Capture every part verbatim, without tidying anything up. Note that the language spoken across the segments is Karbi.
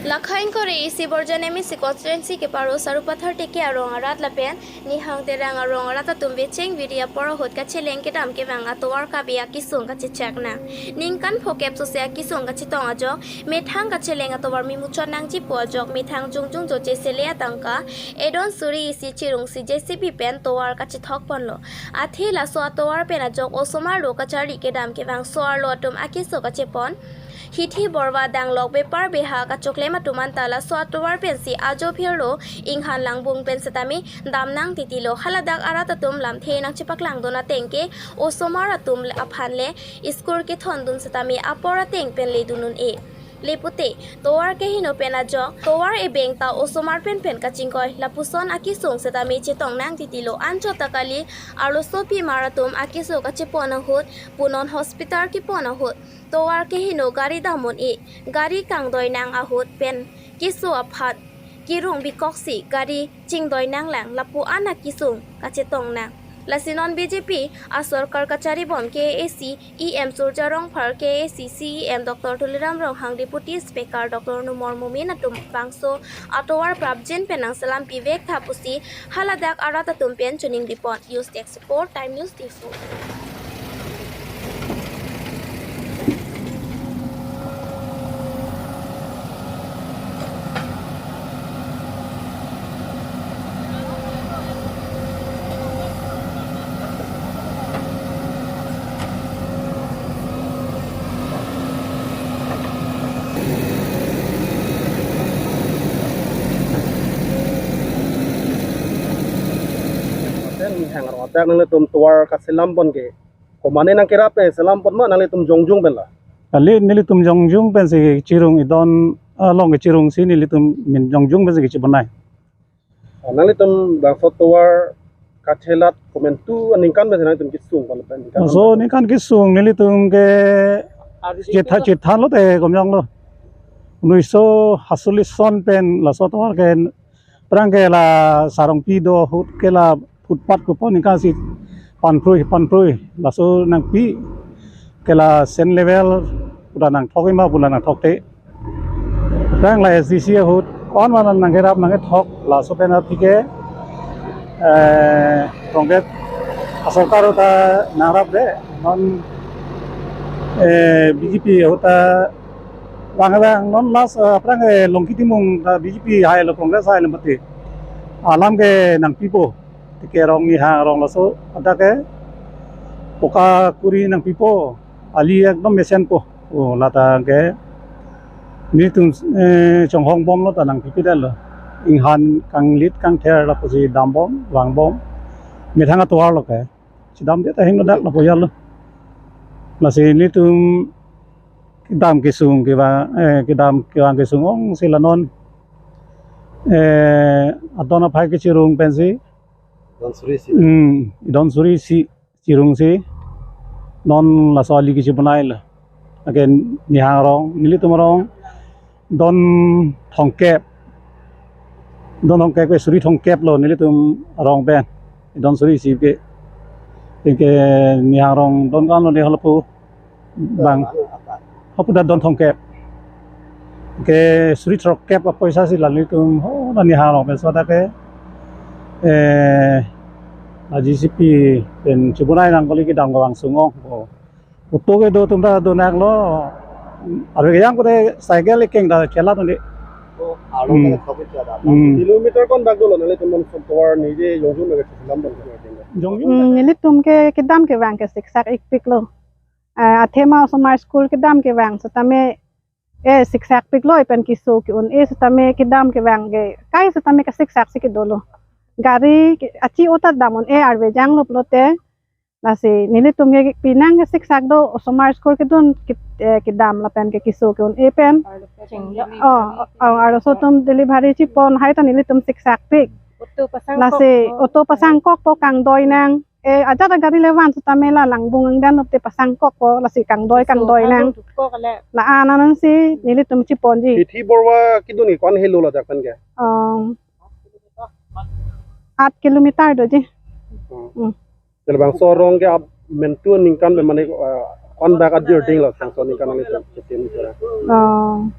Lakha ingkoi-isi Borjan M A C constituency keparo Sarupathar Tiki arong arat lapen Nihang Terang arong arat atum vecheng viri apor ahut kacheleng kedam kevang atovar kabe akisung kachechak nang. Ningkan phokep sose akisung kachetong ajok, methang kacheleng atovar memuchot nangji pu ajok, methang jongjung joche sele atangka, edon suri isi chirungsi J C B pen tovar kachethok ponlo. Athe laso atovar pen ajok osomar lo kachari kedam kevang so-arlo atum akeso kachepon. Hithi borwa danglok bepar beha kachoklem atum anta laso atovar pensi ajo phirlo, inghan langbung pen setame dam nang titilo. Haladak arat atum lamthe nangchepaklangdun ateng ke osomar atum aphan le school kethondun setame apor ateng pen ledun un-e. Lepute, tovar keheno pen ajok, tovar ebeng ta osomar pen pen kachingkoi, lapuson akisung setame chetong nang titilo. Anchot ta kali, arloso pimar atum akeso kachepon ahut, punon hospital kepon ahut, tovar keheno gari dam un-e, gari kangdoi nang ahut pen keso aphan kirung bikoksi gari chingdoi nanglang, lapu an akisung kachetong nang. Lasi non B J P asorkar kacharibom K A A C E M Surja Rongphar, K A A C C E M Doctor Tuliram Ronghang, Deputy Speaker Doctor Numal Momin atum bangso atovar prapjin pen nangselam pivek tha pusi haladak arat atum pen choningri pon. News Desk Report, Time News Diphu. Lapen Nihang arong adak nanglitum tovar kaselam pon ke, komane nangkerap, eh, selam pon ma nanglitum jongjung pen la? Kali, nelitum jongjung pensi chirung idon, ah, along kechirungsi nelitum min jongjung pensi kechibonai. Ah, nanglitum bangso tovar kachelat komantu aningkan pensi nanglitum kesung pon pen? Ningkan laso aningkan kesung nelitum ke chetha, chethanlo te komjonglo. Unoiso hasolis son pen laso tovar ke aphrang ke la Sarongpi do ahut ke la footpath kopo ningkan si panphrui, panphrui. Laso nangpi ke la sand level puta nangthok ima pu la nangthok te. Aphrang la S D C ahut ko-an ma nangkerap nangkethok, laso pen aphi ke, eh, Congress asorkar ta nangrap de, non, eh, B J P ahut ta vang vang non last, eh, aphrang, eh, Longki Timung ta B J P hailo, Congress hailo mati. Alam ke nangpipo. Tiki arong, Nihang arong laso adak ke poka kuri nangpipo. Ali ekdom mesenpo. O, lata ke nelitum, eh, chonghong bomlo ta nangpipe detlo. Inghan kanglit kangther lapusi dambom, vangbom. Methang atovar lo ke. Chedamde ta hingno dak lapu yalo. Lasi nelitum kedam kesung kevang, eh, kedam kevang kesung ongsi la non, eh, adon aphai kechirung pensi. Don suri isi. Hmm, don suri isi chirungsi non laso ali kechibonai lo. Lake Nihang arong, nelitum arong don thomkep. Don thomkep ke suri thomkep lo nelitum arong pen. Don suri isi ke. Ke Nihang arong don ko-an lo de halapu bang. Hapu ta don thomkep. Ke suri throkkep apoisa si la nelitum ho na Nihang arong pen so ta ke, eh, la J C B pen chibonai nang kali kedam kevang sung ong. O. Auto kedo atum ta do nanglo. Arve kejang kote cycle ekeng ta chelat onde. O, arlo Hmm. Ke thok ke chelat. Hmm. Kilometer ko-an bak dolo nanglitum non tovar nije jongjung nang keselam pon ke? Jongjung. Hmm, nelitum ke kedam kevang ke siksak ikpiklo. Ah, athema osomar school kedam kevang setame, eh, siksak piklo, ipen keso ke-un-e setame kedam kevang ke kai setame kasiksak si kedolo. Gari ke, achi auto dam un-e arve janglo pulote. Lasi nelitum ke pinang ke siksak do, osomar school kedun ke, eh, kedam lapen ke keso ke-un-e pen. Chinglo. Oh, oh, arloso atum delivery chepon, hai ta nelitum siksak pik. Auto pasang Lasi kok, oh. Auto pasangkokpo, kangdoi nang. Eh, ajat agari le van setame la langbung angdannop te pasangkokpo, lasi kangdoi, Keso kangdoi nang. Kangdoi kok le. La-an ansi nelitum cheponji. Hithi borwa kedun ke ko-an helo ladak pen ke? Um, aat kilometer doji. Hmm. Hmm. Labangso arong ke ap mentu aningkan pen mane, eh, ko-an bak adir dinglo, labangso aningkan mane ke, ke, ke, ke. Oh.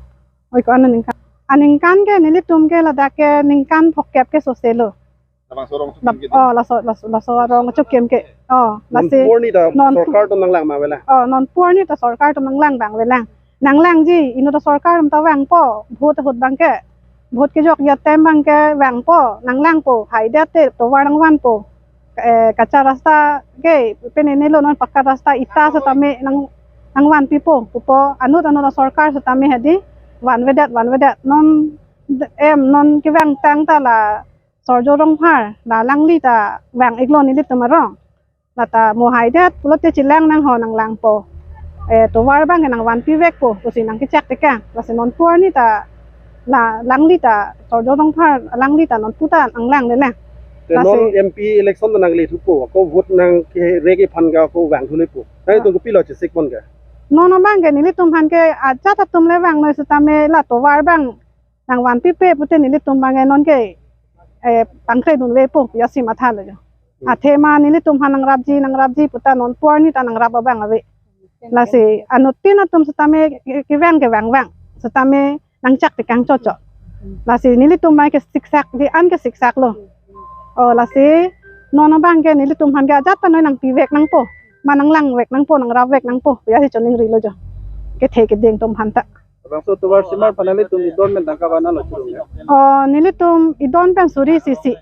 Oi, ko-an aningkan. Aningkan ke nelitum ke ladak ke ningkan phokep ke soselo. Labangso arong Lap- chikim ke. Oh, laso laso laso arong chikim ke. Oh, non lasi purni ta non sorkar atum nanglang ma avelang. Oh, non purni ta sorkar atum nanglang abang avelang. Nanglangji, inut ta sorkar atum ta vangpo, vote ahut abang ke. Vote kejok ya tem abang ke vangpo, nanglangpo, haidet te tovar nangvanpo. Eh, kacha rasta ke, pene nelo non pakka rasta ita setame nang nangvanpipo, pupo, anut anut ta sorkar setame hadi, vanvedet, vanvedet, non em, non kevang tang ta la Sorjo Rongphar, la alangli ta vang-iklo nelitum arong. Lata mo haidet pulote chelang nang ho nanglangpo. Eh, tovar abang ke nangvanpivekpo, pusi nangkechak tekang. Lasi non purni ta la alangli ta Sorjo Rongphar alangli ta non puta nanglangle lang. Te lasi non M P election ta nangle thupo, ako vote nangkere ke aphan ke ako vangthu lepo. Nangtum kopilo chesikpon ke? Non abang ke nelitum aphan ke ajat atum le vangnoi setame la tovar abang nangvanpipe pute nelitum abang ke non ke, eh, pangkre dunvepo, ya si mathalo jo. Hmm. Athema nelitum aphan nangrapji, nangrapji puta non purni ta nangrap abang ave. Lasi anuttin atum setame ke- kevang kevang vang. Setame nangchak tekang chocho. Lasi nelitum abang ke siksak, di an ke siksaklo. Oh, lasi non abang ke nelitum aphan ke ajat panoi nangpivek nangpo. Ma nanglangvek nangpo, nangrapvek nangpo. Ya si choningrilo jo. Kethe keding atum aphan ta. Labangso tovar simar aphan nanglitum idon pen tangka vanlo chirung ya? Oh, nelitum idon pen suri sisi.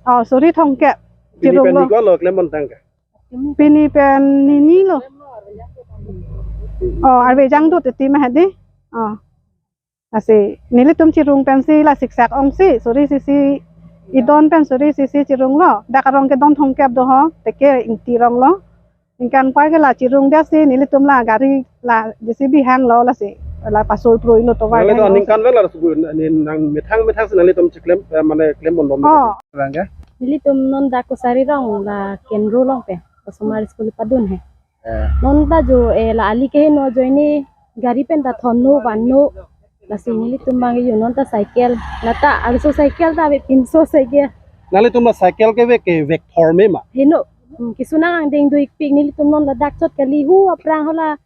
Oh, suri thomkep. Pini pen chirunglo. Ni ko lo klem pon tangka? Pini pen nini lo. Oh, arve jangdut iti ma hadi. Oh. Lasi nelitum chirung pensi la siksak ongsi, suri sisi idon pen suri sisi chirunglo. Dak arong kedon thomkep do ho, teke Ingti arong lo. Ningkan par ke la chirung dia si nelitum la gari la J C B hanglo lasi la pasur pruilo tovar. Nangli hanglo. Ningkan vel la sugu ni nang methang methang si nanglitum chiklem, eh, mane klem pon bom. Oh. Rang ke? Nelitum non dak Kosari rong la Kendro along pen. Osomar school padun he. Eh. Non ta jo, eh, la ali ke heno ajoine gari pen ta thonno vanno. Lasi nelitum abang yo non ta cycle. Lata arloso cycle ta ave pinso cycle. Nanglitum la cycle kevek kevek thorme ma? Heno. Hmm, kesunang angdeng do-ikpik nelitum non ladak chot kali hu aphrang hala,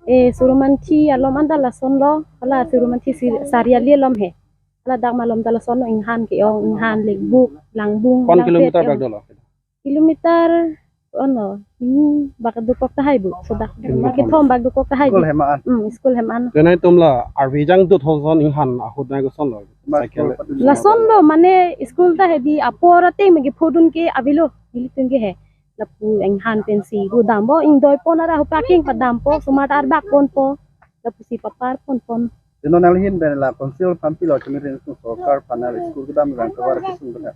eh, Surumanthi alom anta lasonlo, hala Surumanthi sir- sariali alom he. Hala dak malom ta lasonlo, inghan ke-ong, inghan, lekbuk, langbung, Kon langpet kilometer ke-ong. Bak dolo? Kilometer, ono, ini bak dokok tahai bu, sodak. Kilometer. Bak kethom bak dokok tahai bu. School hem an. Hmm, school hem an. Te nangtum la arve jangdut ho son inghan ahut nangkosonlo? Cycle. Lasonlo, mane school ta hedi apor ateng megi phodun ke avelo, nelitum ke he. Lapu inghan pensi ru dampo, ingdoi pon ara hu parking padampo, osomar ta arbak ponpo. Lapusi papar ponpon. Te non nangli ahin pen la council aphan pilo choningri, sorkar aphan la school kedam rang tovar kesung pen?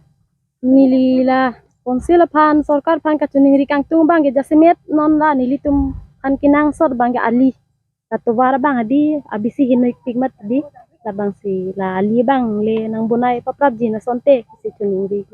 Neli la council aphan, sorkar aphan kachoningri kangtung abang ke jasemet non la nelitum aphan kenangsot abang ke ali. La tovar abang hadi abisi heno-ikpik mat hadi, labangsi la ali abang le nangbonai paprapji asonte si choningri.